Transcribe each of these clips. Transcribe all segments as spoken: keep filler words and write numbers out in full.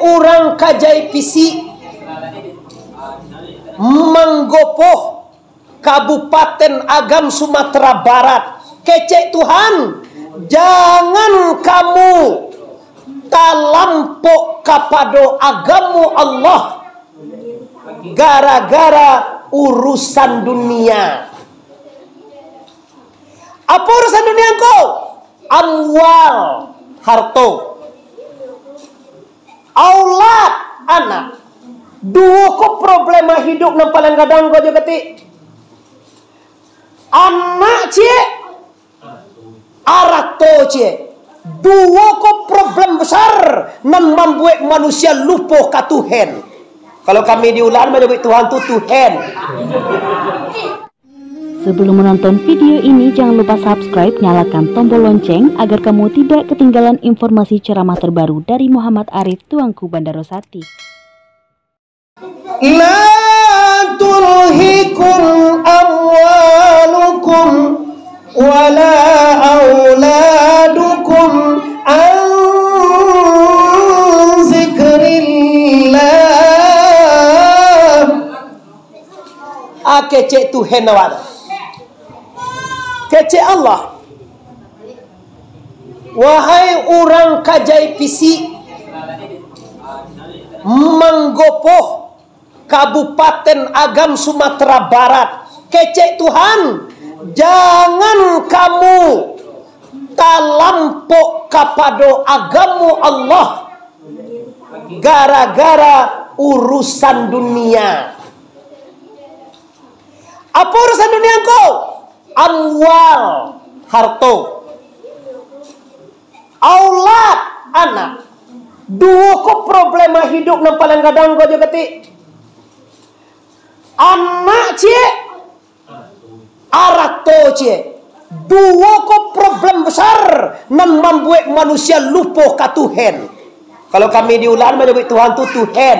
Urang Kajai Pisik, Manggopoh, Kabupaten Agam, Sumatera Barat. Kecek Tuhan, jangan kamu talampok kapado agamo Allah gara-gara urusan dunia. Apo urusan dunia ko? Amwal, harto. Aulad, anak. Duo ko problema hidup nan paling gadang ko jo katik. Anak ciek, arato ciek. Duo ko problem besar nan mambuek manusia lupo ka Tuhan. Kalau kami di Ulaan manyabuik Tuhan tu Tuhan. Sebelum menonton video ini, jangan lupa subscribe, nyalakan tombol lonceng agar kamu tidak ketinggalan informasi ceramah terbaru dari Muhammad Arif, Tuanku Bandaro Sati. La tulhikum amwalukum wala auladukum an zikrillah. Ah, kecek Tuhan awak tu. Kecek Allah. Wahai urang Kajai Pisik, Manggopoh, Kabupaten Agam, Sumatera Barat. Kecek Tuhan, jangan kamu talampok kapado agamo Allah gara-gara urusan dunia. Apo urusan dunia ko? Amwal, harto. Aulad, anak. Duo ko problema hidup nan paling gadang ko jo katik. Anak ciek, arato ciek. Duo ko problem besar nan mambuek manusia lupo ka Tuhan. Kalau kami di Ulaan manyabuik Tuhan tu Tuhan.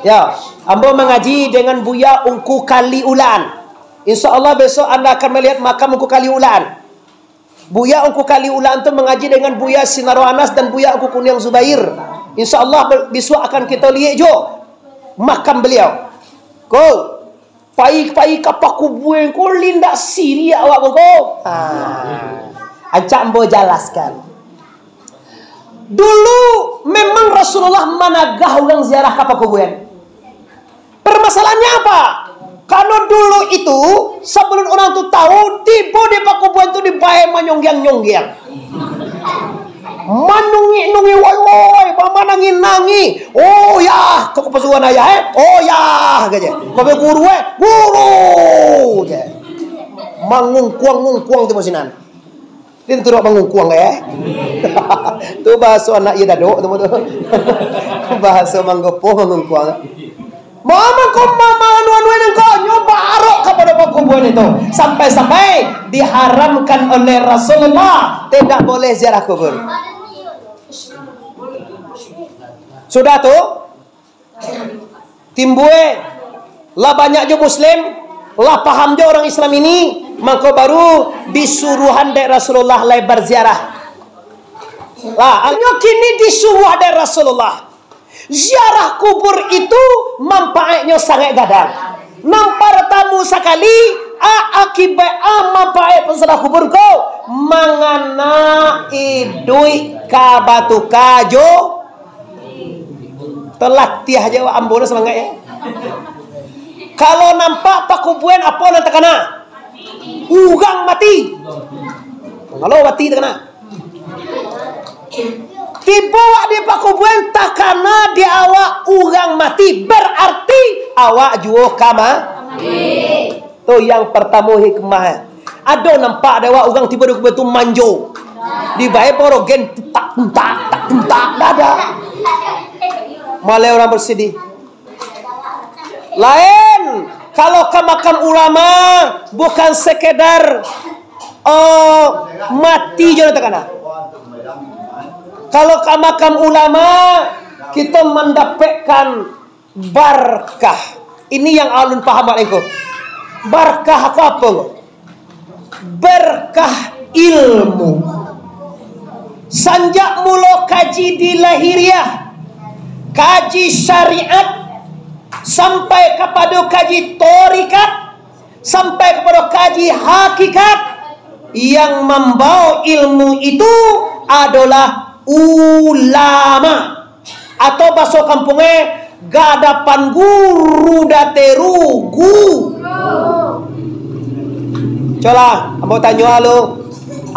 Ya, ambo mangaji dengan Buya Ungku Kali Ulaan. Insya Allah besok anda akan melihat makam Ungku Kali Ulaan. Buya Ungku Kali Ulaan tu mangaji dengan Buya Sinaro Anas dan Buya Ungku Kuniang Zubair. Insya Allah be-, besok akan kita lihat jo makam beliau. Ko, pai-pai ka pakubuan ko, indak siriak awak ko, ko. Ha. Ancak ambo jalaskan. Dulu memang Rasulullah managah urang ziarah ka pakubuan. Permasalahannya apa? Kalau dulu itu, sebelum orang tu tahu, tibo di pakubuan tu dibae manyonggiang-nyonggiang. Manungik-nungik, woi, woi, bamanangih-nangih. Oh ya, kok kapasuruan ayah, eh? Oh ya, kaje. Kok guru, eh? Guru, je. Mangungkuang-ngungkuang tu masinan. Din turok mangungkuang, eh? Tu bahaso anak iya dadok tu, tu. Bahaso Manggopoh mangungkuang. Mama ko mama anu-anu nan ko nyo barok kapado pakuburan itu. Sampai-sampai diharamkan oleh Rasulullah, tidak boleh ziarah kubur. Sudah tu, timbue, lah banyak jo muslim, lah paham jo urang Islam ini, mangko baru disuruahan dek Rasulullah lai barziarah. Lah, nyo kini disuruah dek Rasulullah. Ziarah kubur itu manfaatnyo sangaik gadang. Nan partamo sakali, a, akibat a manfaat paziarah kubur ko, mangana iduik ka batuka jo Talatiah je awak ambo ni samangaik, eh. Kalau nampak pakuburan, apo nan takana? Urang mati. Kalau mati takana. Tibo awak di pakuburan, takana di awak urang mati, berarti awak juo ka ma-, Tu yang partamo hikmah. Ado nampak dek awak urang tibo di kubua tu manjo? Dibayar porogen, tak tuntak, tak tuntak, dak ada. Malah urang bersedih. Lain, kalau ka makam ulama, bukan sekedar, eh, mati jo nan takana. Kalau ka makam ulama, kita mendapatkan Barkah. Ini yang alun paham, Mak Lengko. Barkah ko apo ko? Barkah ilmu. Sanjak mulo kaji dilahiakan Lahiriah, kaji syariat, sampai kapado kaji tarikat, sampai kapado kaji hakikat, yang mambawa ilmu itu adolah ulama, atau baso kampungnyo, gadapan guru dateru gu. Colah, ambo tanyo alu,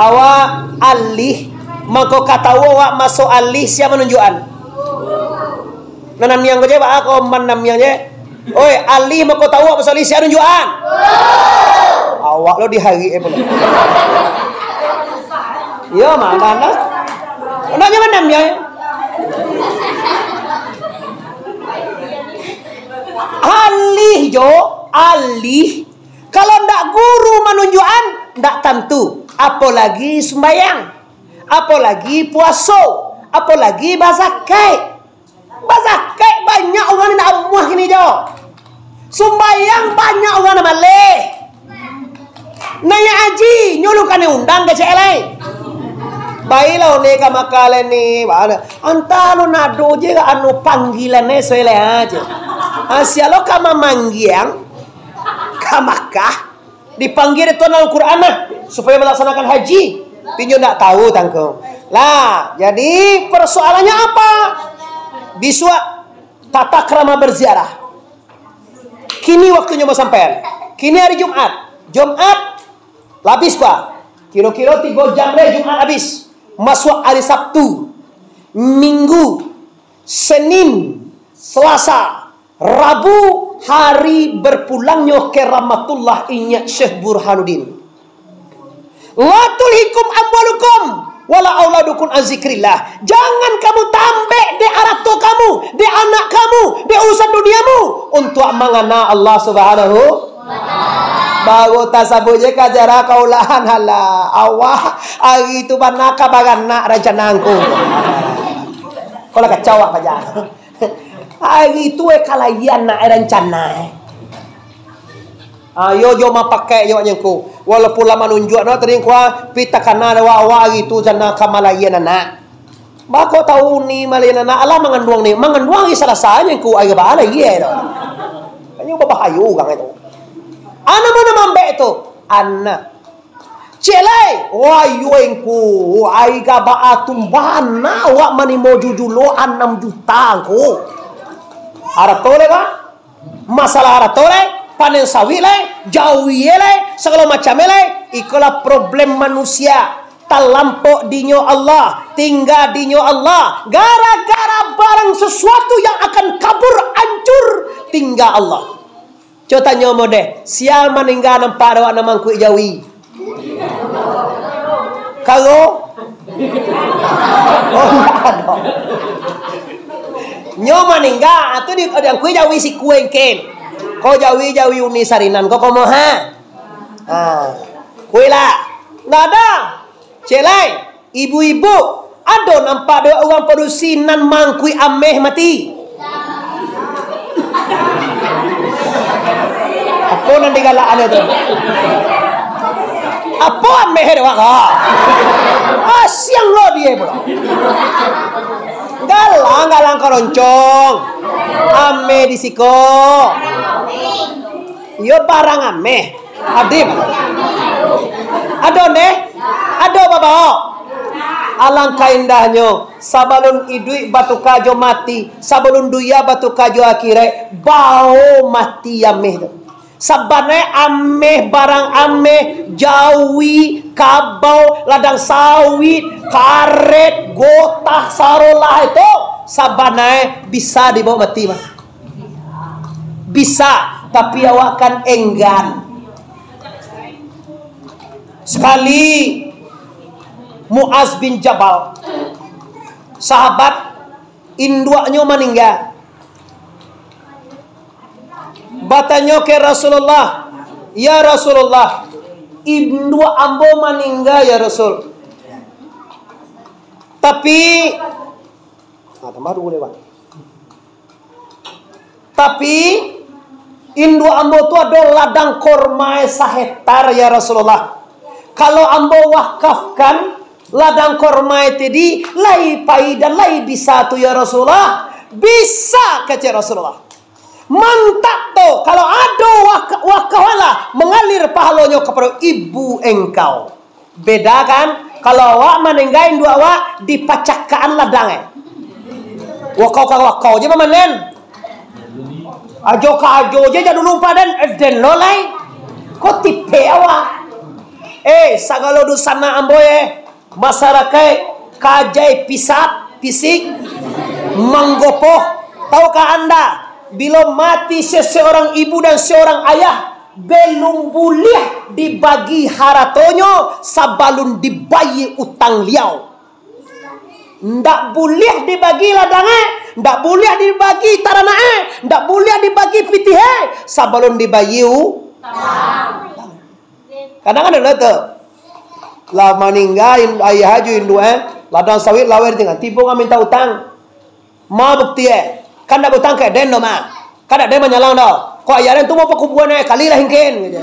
awak alih, mangko ka tau awak maso alih, sia manunjuakan? Nan namiang ko je, baa ko man namiang je? Oi, alih mangko tau awak maso alih, sia nunjuakan? Awak lo diharik, eh, pulo. Iyo, mah, dah, dah. Ndak nyaman namiang. Alih jo, alih. Kalau ndak guru manunjuakan, ndak tantu. Apolagi sumbayang, apolagi puaso, apolagi bazakaik. Bazakaik banyak urang nan amuah kini jo. Sumbayang banyak urang nan maleh. Naiak haji, nyo ulun kanai undang kecek lai. Bailah ni ka Makkah lai ni. Antah lo nado je anu panggilan e suai lai aje. Ah, sia lo ka mamanggiang ka Makkah, dipanggia dek Tuhan dalam Quran lah, supayo malaksanakan haji. Tapi nyo ndak tahu tangko. Lah, jadi persoalannya apa? Bisuak tata krama berziarah. Kini waktunyo basampaian. Kini hari Jumat. Jumat, labih kua. Kiro-kiro tigo jam lai Jumat habis. Masuak hari Sabtu, Minggu, Senin, Selasa, Rabu, hari berpulangnyo keramatullah inyak Syekh Burhanuddin. La tulhikum amwalukum wala auladukum an zikrillah. Jangan kamu tambek dek arato kamu, dek anak kamu, dek urusan duniamu, untuak mangana Allah Subhanahu. Baru tasabuik je ka ziarah kaulahan, halah. Awak hari tu bana ka baranak rancana angku. Kalau kacau awak paja. Hari tu, eh, kalayan nak, eh, rancana, eh. Ayo jo mapakai jo nyo ngku. Walaupun lah manunjuak no tadi ngku, ah, pi takana dek awak, awak hari tu jana ka malayan anak. Bako tahu ni malayan anak, alah manganduang ni. Manganduang hari Salasa nyo ngku, hari baa lai, eh, tu. Hanyo babahayo urang itu. Anak mana mambek tu? Anak. Cek lai, wah, iyo ngku, ari gabaa tumbana awak manimo jujulo anam juta ngku. Arato lai, Pak? Masalah arato lai, panen sawit lai, jawi lai, sagalo macam lai, ikolah problem manusia. Talampok dinyo Allah, tingga dinyo Allah. Gara-gara barang sesuatu yang akan kabur, ancur, tingga Allah. Cubo tanyo modeh, sia maningga nampak dek awak nan mangkuik jawi? Karo? Oh, indak ado. Nyo maningga, ah, tu di, diangkuik jawi sikua ngken. Ko jawi, jawi uni sarinan, ko komo ha. Ha. Kuik lah. Ndak ado. Cek lai. Ibu-ibu, ado nampak dek urang padusi nan mangkuik ameh mati? Apo nan digalakan tu? Apo ameh dek awak ko? Asiang lo dia pulo. Galang, galang karoncong. Ameh di siko. Iyo, barang ameh. Adib. Ado neh? Ado babao? Alangkah indahnyo, sabalun iduik batuka jo mati, sabalun dunia batuka jo akhirat, bao mati ameh tu. Sabanai ameh, barang ameh, jawi, kabau, ladang sawit, karet, gotah, sarolah itu, sabanai bisa dibao mati, mah. Bisa, tapi awak kan enggan. Sakali Muaz bin Jabal, sahabat, induaknyo maningga. Batanyo ka Rasulullah, "Ya Rasulullah, induak ambo maningga, ya Rasul. Tapi," nah, tambah duo lewat. Tapi, induak ambo tu ado ladang korma sahektar, ya Rasulullah. Kalau ambo wakafkan, Ladang korma tadi lai pai dan lai bisa tu, ya Rasulullah. Bisa, kecek Rasulullah. Mantap tu, kalau ado wak-, wakaf lah, mangalir pahalonyo kapado ibu engkau. Beda kan? Kalau awak maninggai induak awak, dipacakakan ladang, eh. Wakau ka wakau je mamanen. Ajo ka ajo je, jak dulu paden, eh, den lo lai. Ko tipek awak. Eh, sagalo dunsanak ambo, eh. Masarakaik kajai pisat, pisik, manggopoh. Tahukah anda, bilo mati seseorang ibu dan seorang ayah, belum buliah dibagi haratonyo sabalun dibayie utang liau. Ndak buliah dibagi ladang, eh. Ndak buliah dibagi taranak, eh. Ndak buliah dibagi pitih, eh, sabalun dibayie u-, Kadang ado lah tu. Lah maninggai ayah jo induak, eh. Ladang sawit laweh ditingga. Tibo ka minta utang. Ma bukti, eh. Kan ndak bautang ka den doh, ma. Kan ndak den manyalang doh. Kok ayah den tu mau pakubuan, eh, kali lah ingkin, gitu.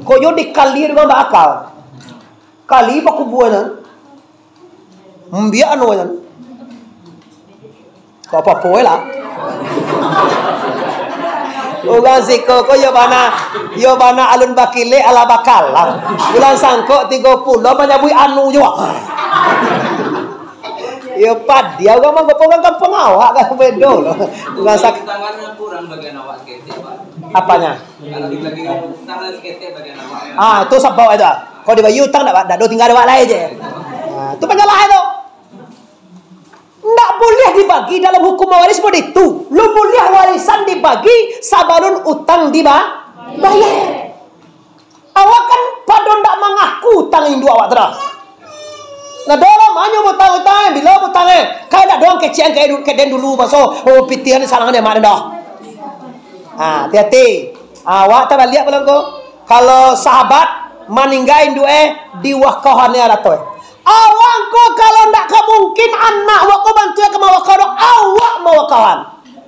Kok yo dikali urang baakal. Kali pakubuan, eh. Mbiak anu, eh. Kok apo-apo lah. Urang siko ko yo bana, yo bana alun bakilek alah bakalam. Bulan sangkok tigo puluah manyabuik anu juo. Yo padiah urang manggopo urang kampuang awak kan bedo lo. Urang sak- Tangan kurang bagian awak saketek, Pak. Apanya? Kalau dibagi utang saketek bagian awak. Ah, tu sabab itu. Kalau dibagi utang ndak, ndak ado tingga awak lai je. Ah, tu panyalahan tu. Ndak buliah dibagi dalam hukum mawaris model tu. Lu buliah warisan dibagi sabalun utang diba-, bayar. Awak kan pado ndak mangaku utang induak awak tu doh. Nah, doh lamanyo bautang-utang, eh, bilo bautang, eh. Kan ndak doang kecek ka du-, ka den dulu, maso, oh, pitih ni salangan dek mak den doh. Ha, hati-hati. Awak tabaliak pulo ko. Kalau sahabat maninggai induak, eh, diwakahan arato, eh. Awak ko kalau ndak ka mungkin anak awak ko bantuak ka mawakah doh, awak mawakahan.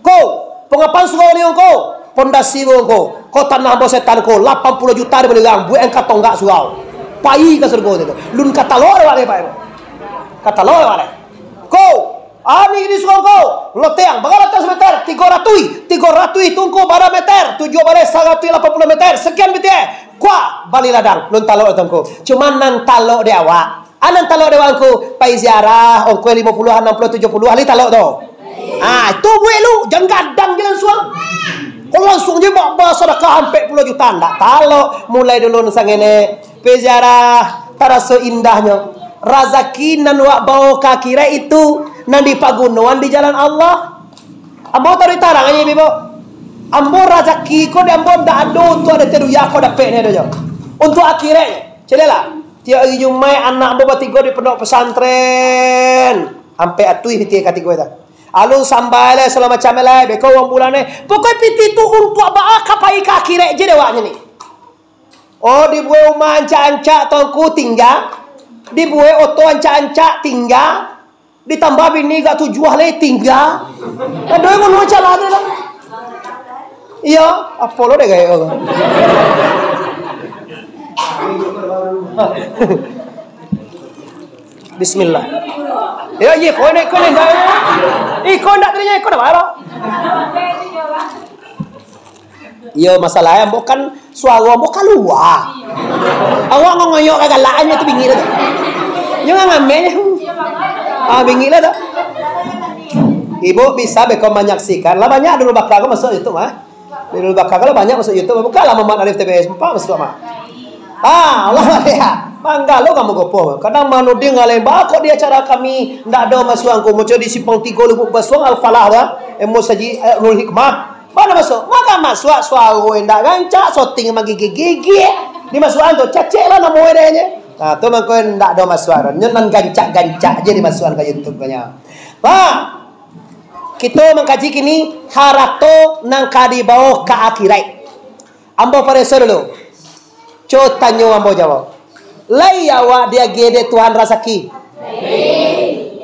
Ko, pangapan surau ni ko, pondasi ko, ko tanah ambo setan ko, lapan puluah juta di Baligang, buek ka tonggak surau. Pai ka surga tu. Lun ka talok dek awak lai, Pak. Ka talok dek awak lai. Ko, Ani di surau ko, loteng, bara loteng sameter, tigo ratuih, tigo ratuih tungku bara meter, tujuah baleh saratuih lapan puluah meter, sakian pitih, kua, bali ladang, lun talok tungku. Cuman nan talok dek awak, a nan talok dek awak ngku, pai ziarah, ongkoh limo puluah, anam puluah, tujuah puluah, lai talok tu. Ah, tu buek lu, jan gadang je lansuang. Kok lansuang je ba-, basadakah ampek puluah juta, ndak talok, mulai dulu nan sangene. Pai ziarah, taraso indahnyo. Razaki nan wak bawo ka akhirat itu, nan dipagunoan di jalan Allah. Ambo taruih tarang aja, Ibu. Ambo razaki ko di ambo ndak ado untuak ado teruya ko dapek ni ado jo. Untuak akhirat, caliaklah. Tiok ari Jumaik anak ambo batigo di pondok pesantren. Ampek atuih pitih katigo itu. Alun sambai lai sagalo macam lai, beko uang bulan ni. Pokok pitih tu untuak baa ka pai ka akhirat je dek awaknyo ni. Oh, dibuek umah ancak-ancak tongku tingga, dibuek oto ancak-ancak tingga, ditambah bini gak tujuah lai tingga. Aduh, mun macam mana lah. Iyo, apo lo dek gaek ko. Bismillah. Yo, iyo, ko ni, ko ni, ndak. Iko ndak terinyo, iko ndak balo. Iyo, masalah ambo kan suaro ambo kalua. Awak ngongoyok kagalakan tu bingik lah tu. Yo ngameh. Ah, bingik lah tu. Ibu bisa beko manyaksikan. Lah banyak dulu bakal ko masuk YouTube, ah. Dulu bakal ko lah banyak masuk YouTube. Bukanlah Muhammad Arif T B S empat masuk, Mak. Ah, Allah ya. Manggalo kamu gopoh. Kadang manuding alai, "Ba kok di acara kami ndak ado masuak ko, macam di Simpang Tigo Lubuk Basuang Al-Falah tu, ah. Emos Haji, eh, Nurul Hikmah." Mana masuk? Maka masuak suaro indak rancak, soting magigik-gigik. Dimasuakan tu, cacek lah namo dia je. Nah, tu mangko indak ado masuak. Nyo nan gancak-gancak je dimasuakan ka YouTube ko nyo. Nah, kito mangkaji kini harato nan ka dibawo ka akhirat. Ambo pareso dulu. Co tanyo ambo jawab. Lai awak diagiah dek Tuhan rasaki?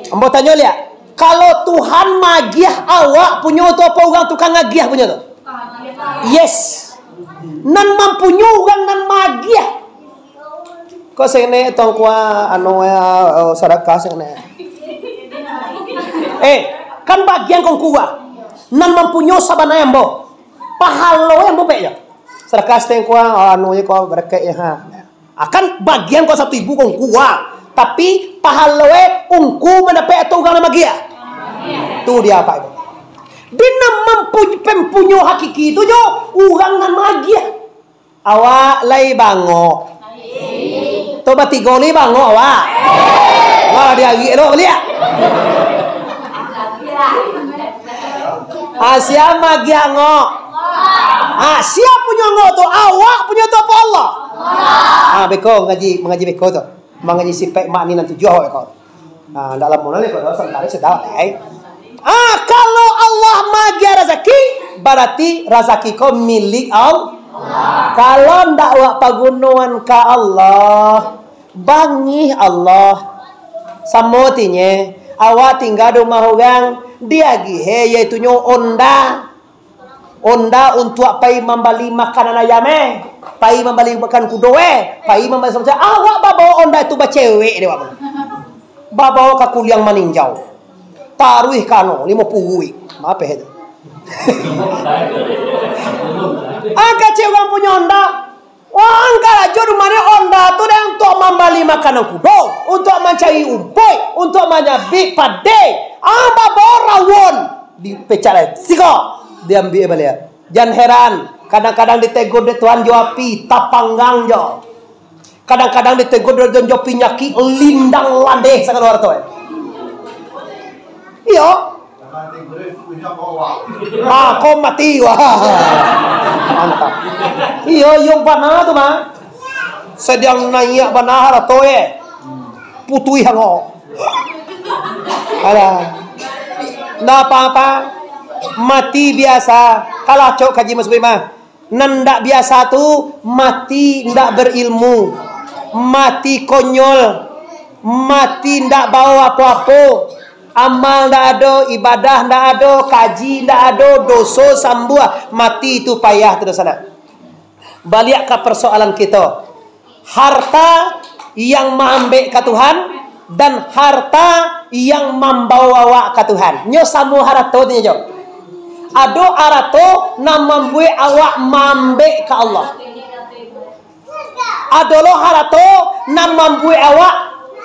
Ambo tanyo liak. Kalau Tuhan magiah awak punyo tu, apo urang tukang agiah punyo tu? Yes. Nan mampunyo urang nan magiah. Ko sene tongkua anu ya, oh, sadakah sene. Eh, kan bagian kongkua. Nan mampunyo sabananyo ambo. Pahalo ambo pek yo. Sadakah setengkua, oh, anu ye ko bereket ye ha. Akan bagian ko satu ibu kongkua. Tapi pahalo e ungku mandapek atau urang nan magiah. Tu dia Pak Ibu. Di nan mampu-, pempunyo hakiki tu jo urang nan magiah. Awak lai bangok. Tu batigo lai bangok awak. Wah, diagiak lo baliak. Ah, sia magiah angok? Ah, sia punyo angok tu? Awak punyo tu apo Allah? Ah, beko ngaji, mangaji beko tu. Mangaji sifat makni nan tujuah awak beko. Ah, ndak lamo nan beko tu, santari sudah lai. Ah, kalau Allah magiah razaki, barati razaki ko milik Allah. Kalau ndak awak pagunoan ka Allah, bangih Allah. Samo tinye, awak tingga di rumah urang, diagih e, yaitunyo onda. Onda untuak pai mambali makanan ayam, eh. Pai mambali makan kudo, eh. Pai mambali samacam. Awak babawa onda tu bacewek dek awak. Babawa ka Kuliang Maninjau. Taruih ka anu, limo puluah. Maaf, eh, tu. Angka cewek urang punyo onda. Wah, angka ajo rumah ni onda tu dek untuak mambali makanan kudo, untuak mancari umpuik, untuak manyabik padi. Ah, babawa rawon. Dipecat lai. Siko. Diambiak baliak. Jan heran, kadang-kadang ditegur dek Tuhan jo api, tapanggang jo. Kadang-kadang ditegur dek Tuhan jo pinyakik, lindang landeh sagalo harato, eh. Iyo. Ah, kau mati, wah. Mantap. Iyo, iyo bana tu, mah. Sadiang naiak bana harato, eh. Putuih angok. Alah. Ndak apa-apa. Mati biasa. Kalah cok kaji Mas Bima. Nan ndak biasa tu, mati ndak berilmu. Mati konyol. Mati ndak bawa apo-apo. Amal ndak ado, ibadah ndak ado, kaji ndak ado, doso sambuah. Mati tu payah tu dosa nak. Baliak ka persoalan kito. Harta yang maambek ka Tuhan, dan harta yang mambawa awak ka Tuhan. Nyo samo harato tu nyo. Ado harato nan mambuek awak maambek ka Allah. Ado lo harato nan mambuek awak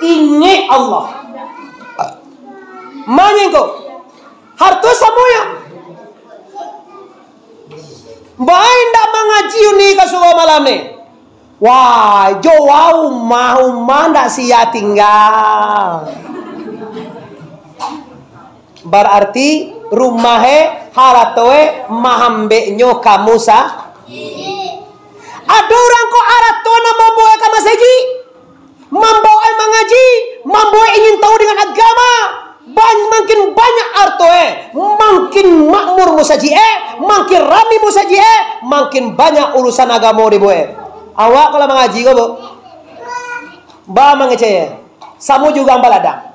ingek Allah. Manyengko. Harto samo yo. Baa indak mangaji uni ka surau malam ni? Wah, jo wa umah, umah ndak sia tingga. Bararti rumah e, harato e, maambeknyo ka musa-. Ado urang ko harato nan mambaok ka masajik. Mambaok mangaji, mambaok ingin tahu dengan agama. Ban-, makin banyak harto e, makin makmur musajik e, makin rami musajik e, makin banyak urusan agamo dibuek. Awak kalau mangaji ko, Bu? Ba mangecek e. Samo juga baladang.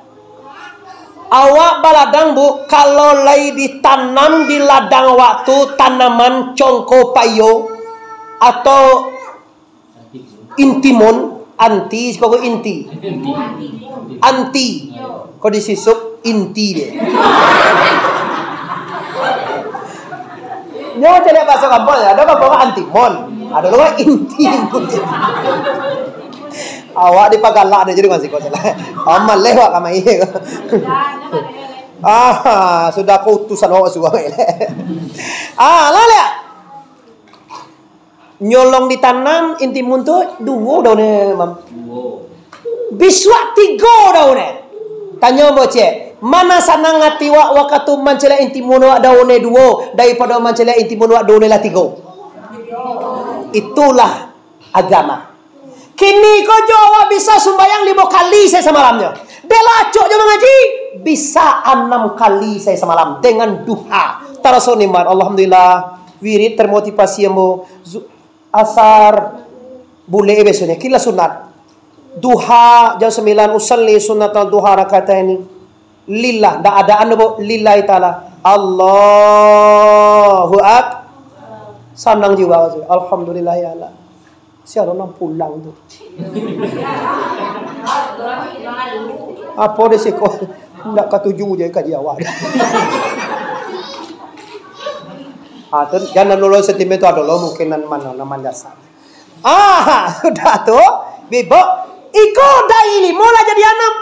Awak baladang, Bu, kalau lai ditanam di ladang awak tu tanaman congko payo atau intimun, anti, siko ko inti. Anti. Ko disisuak inti dia. Nyo caliak bahaso kampuang, ado kampuang antimun, ado lo inti. Awak dipagalak dek jadi masih ko salah. Amaleh wak kamai. Ah, sudah ko utusan awak suruah. Ah, lah liek. Nyolong ditanam, intimun tu duo daunnyo, Mam. Duo. Bisuak tigo daunnyo. Tanyo ambo ciek, mana sanang ati wak wakatu mancaliak intimun wak daunnyo duo, daripado mancaliak intimun wak daunnyo lah tigo? Itulah agama. Kini ko jo awak bisa sumbayang limo kali sahari samalamnyo. Dek lah acok jo mangaji, bisa anam kali sahari samalam dengan duha. Taraso nikmat. Alhamdulillah. Wirid termotivasi ambo. Zu-, asar, bulek biasonyo. Kila sunat. Duha jam sambilan, usalli sunnatal duha rakataini. Lillah, ndak adaan doh, Bu. Lillahi ta'ala. Allahu ak-, sanang jiwa. Alhamdulillah ya Allah. Sia lo nan pulang tu? Apo di siko? Ndak katuju je kaji awak. Ah, tu, jan nan lo sentimen tu ado lo mungkin nan mano, nan manjasa. Ah, sudah tu, bibok, iko dari limo lah jadi anam.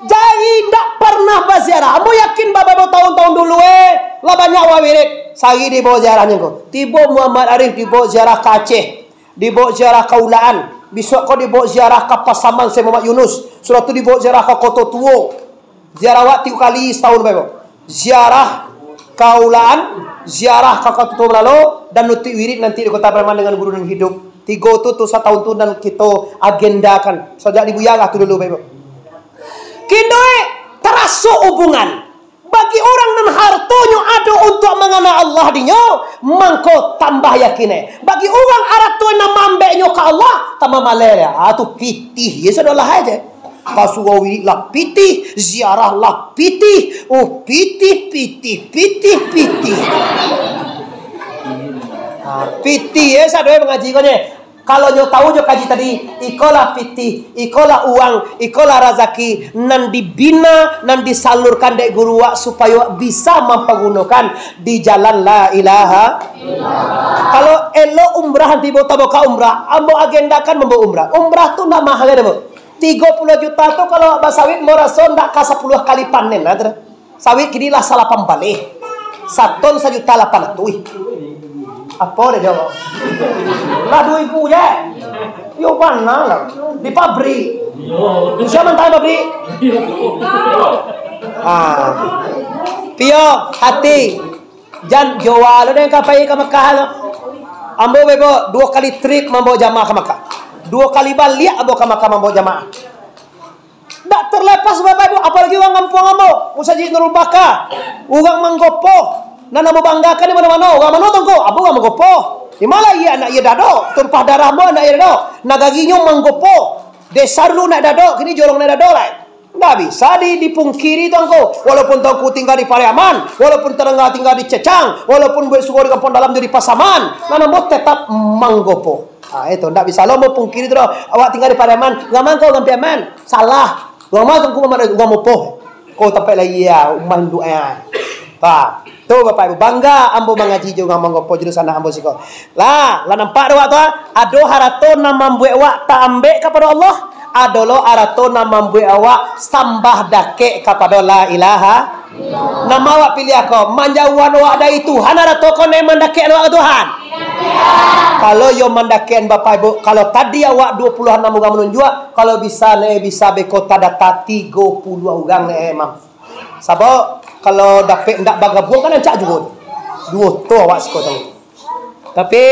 Jadi ndak pernah baziarah. Ambo yakin babarapo tahun-tahun dulu, eh, lah banyak awak wirid. Sari dibaok ziarahnyo ko. Tibo Muhammad Arif dibaok ziarah ka Aceh. Dibaok ziarah ka Ulaan. Bisuak ko dibaok ziarah ka Pasaman Syekh Muhammad Yunus. Sudah tu dibaok ziarah ka Koto Tuo. Ziarah awak tigo kali satahun, Bapak Ibu. Ziarah ka Ulaan, ziarah ka Koto Tuo Malalo, dan nutuik wirid nanti di Kota Pariaman dengan guru nan hidup. Tigo tu, tu satahun tu nan kito agendakan. Sajak di Buya lah tu dulu, Bapak Ibu. Kini taraso hubungan. Bagi urang nan hartonyo ado untuak mangana Allah dinyo, mangko tambah yakin e. Bagi urang arato nan maambeknyo ka Allah, tambah maleh. Ah, tu pitih je, sudah lah aja. Ka surau wirid lah pitih, ziarah lah pitih, oh, pitih, pitih, pitih, pitih. Ah, pitih je, sadonyo mangaji ko je. Kalau nyo tahu jo kaji tadi, ikolah pitih, ikolah uang, ikolah razaki, nan dibina, nan disalurkan dek guru wak, supayo wak bisa mampagunokan di jalan la ilaha illallah. Kalau elok umrah, tibo tabo ka umrah, ambo agendakan mambawa umrah. Umrah tu ndak mahal, dah, Bu. Tigo puluah juta tu kalau wak basawit, ambo raso ndak ka sapuluah kali panen, nah, tu dah. Sawit kini lah salapan baleh. Saton sajuta lapan ratuih. Apo dah jawab? Lah duo ribu je. Yo, bana lah. Di pabrik. Sia mantang pabrik? Ah. Pio, hati. Jan jua lo den ka pai ka Makkah lo. Ambo bebo duo kali trip mambawa jamaah ka Makkah. Duo kali baliak ambo ka Makkah mambawa jamaah. Dak terlepas, Bapak Ibu, apalagi urang kampuang ambo, Musajik Nurul Baka, urang Manggopo, nan ambo banggakan di mano-mano. Urang mano tu ngko? Ambo urang Manggopo. Di ma lai anak iyo Dado, tumpah darah ambo anak iyo Dado. Nagarinyo Manggopo. Desa dulu Nak Dado, kini jorong Nak Dado lai. Ndak bisa di-, dipungkiri tu ngko. Walaupun Tuanku tingga di Pariaman, walaupun Tarangga tingga di Cecang, walaupun Buek Surau di Kampuang Dalam jo di Pasaman, nan ambo tetap Manggopo. Ah, itu, ndak bisa lo mapungkiri tu doh. Awak tingga di Pariaman, urang ma ngko urang Piaman? Salah. Urang ma Tuanku Muhammad, urang Mopoh. Ko tampek lai, ya, umah induak, ya. Bah, tu Bapak Ibu, bangga ambo mangaji jo urang Manggopo, jurusan anak ambo siko. Lah, lah nampak dek awak tu, ah? Ado harato nan mambuek awak taambek kapado Allah, ado lo harato nan mambuek awak sambah dakek kapado la ilaha Nan ma awak piliah ko, manjauahan awak dari Tuhan, atau ko nan mandakekkan awak ka Tuhan? Kalau yo mandakekkan, Bapak Ibu, kalau tadi awak dua puluh anam urang manunjuak, kalau bisa, ndak bisa beko tadata tigo puluah urang, ndak, Mam. Sabab kalau dapek ndak bagabuang kan rancak juo. Duo oto awak siko tu. Tapi,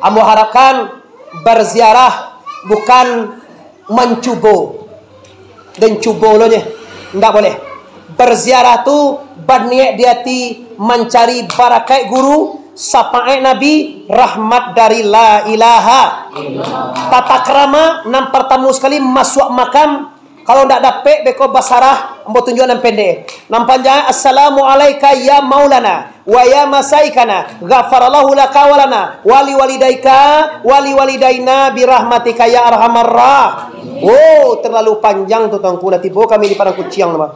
ambo harapkan, berziarah bukan mancubo. Den cubo lo nyo. Ndak boleh. Berziarah tu baniat di ati mancari barakaik guru, syafaat Nabi, rahmat dari la ilaha. Tata krama nan partamo sakali masuak makam, kalau ndak dapek beko basarah, ambo tunjuak nan pendek. Nan panjang, "Assalamu alaika ya maulana, wa ya masaikana, ghafarallahu laka wa lana, wa li walidaika, wa li walidaina, birahmatika ya arhamar rah." Oh, terlalu panjang tu, Tuanku, lah tibo kami di padang kuciang tu, mah.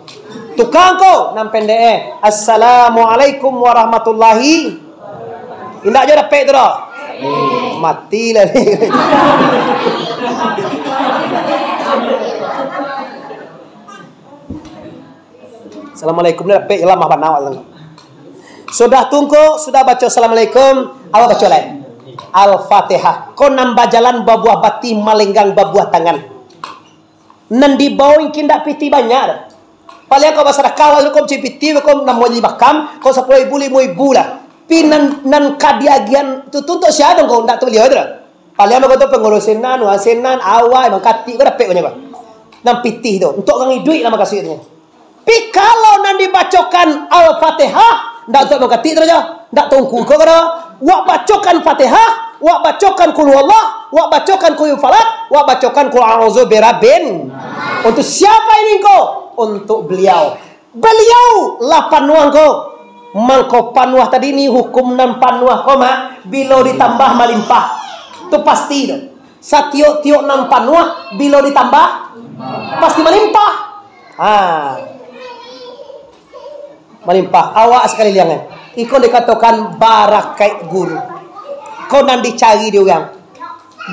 Tukang ko, nan pendek, eh. "Assalamualaikum warahmatullahi." Indak jo dapek tu doh. Mati lah ni. Assalamualaikum ni dapek je lah, mah bana awak tu. Sudah tu ngko, sudah baco assalamualaikum, awak baco lai. Al-Fatihah. Ko nan bajalan babuah batih, malenggang babuah tangan. Nan dibao mungkin ndak pitih banyak doh. Paling kau basadakah, lalu kau mancari pitih, kau namonyo di makam, kau sapuluah ribu, limo ribu lah. Pi nan, nan ka diagiahan tu, tu untuak sia doh kau, ndak tu baliau tu doh. Paling kau tu pangurus sinan, wah sinan, awai, mangkatik kau dapek banyak kau. Nan pitih tu, untuak urang iduik lah makasuiknyo. Pi kalau nan dibacokan Al-Fatihah, ndak untuak mangkatik tu doh. Ndak tongku ko kada. Wak bacokan Fatihah, wak bacokan Qul Huwallah, wak bacokan Qul Falak, wak bacokan Qul A'udzu Birabbin. Untuk siapa ini ko? Untuk beliau. Beliau lah panuah ko. Mangko panuah tadi ni hukum nan panuah ko, Mak, bilo ditambah malimpah. Pasti tu. Satiok-tiok nan panuah, bilo ditambah, pasti malimpah. Ha. Malimpah. Awak sakali liang, eh. Iko dikatokan barakaik guru. Ko nan dicari di urang.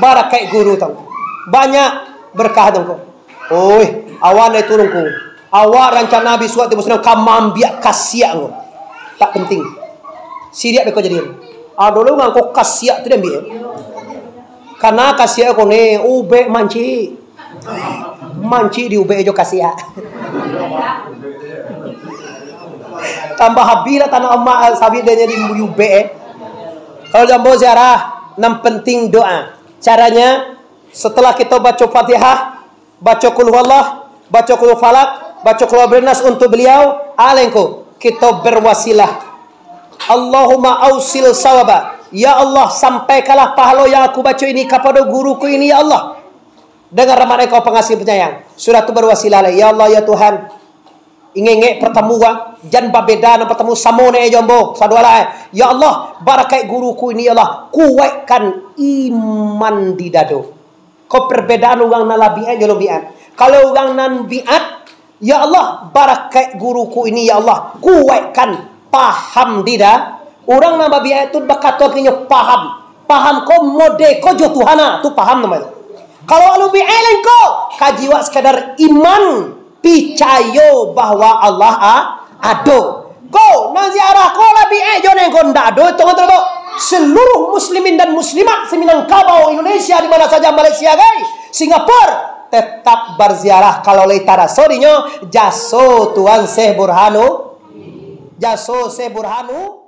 Barakaik guru tu. Banyak berkah tu ko. Oi, awan dari turun ko. Awak rancana bisuak tibo sinan ka maambiak kasiak ko. Tak penting. Siriak beko jadi. Ado lo ngangko kasiak tu diambiak. Karena kasiak ko ni ubek mancik. Mancik di ubek jo kasiak. Tambah habis lah tanah emak sawit dia jadi ubek, eh. Kalau jambo ziarah, nan penting doa. Caranya, setelah kita baca Fatihah, baca Qul Huwallah, baca Qul Falak, baca Qul A'udzu Birabbin Nas untuk beliau, alengko, kita berwasilah. Allahumma ausil sawaba. Ya Allah, sampaikanlah pahala yang aku baca ini kepada guruku ini, ya Allah. Dengan rahmat Engkau pengasih penyayang. Sudah tu berwasilah lai. Ya Allah, ya Tuhan. Ingek-ingek bertemu, ah. Jan babeda nan bertemu samo ne jo ambo. Sadoalah, eh. Ya Allah, barakaik guruku ini, ya Allah. Kuaikkan iman di dado. Ko perbedaan urang nan lah bi'at jo nan bi'at. Kalau urang nan bi'at, "Ya Allah, barakaik guruku ini, ya Allah, kuaikkan paham di da-," Urang nan babi'at tu bakato akhirnyo paham. Paham ko mode ko jo Tuhan, ah, tu paham namonyo. Kalau alun bi'at lain ko, kaji wak sekadar iman, picayo bahwa Allah a-, ado. Ko, nan ziarah ko lah bi'at jo nan ko ndak ado, tolong, tolong. Seluruh muslimin dan muslimat se-Minangkabau, Indonesia, di mana saja, Malaysia gai, Singapura, tetap berziarah. Kalau lai taraso dinyo, jaso Tuan Syekh Burhanu, jaso Syekh Burhanu.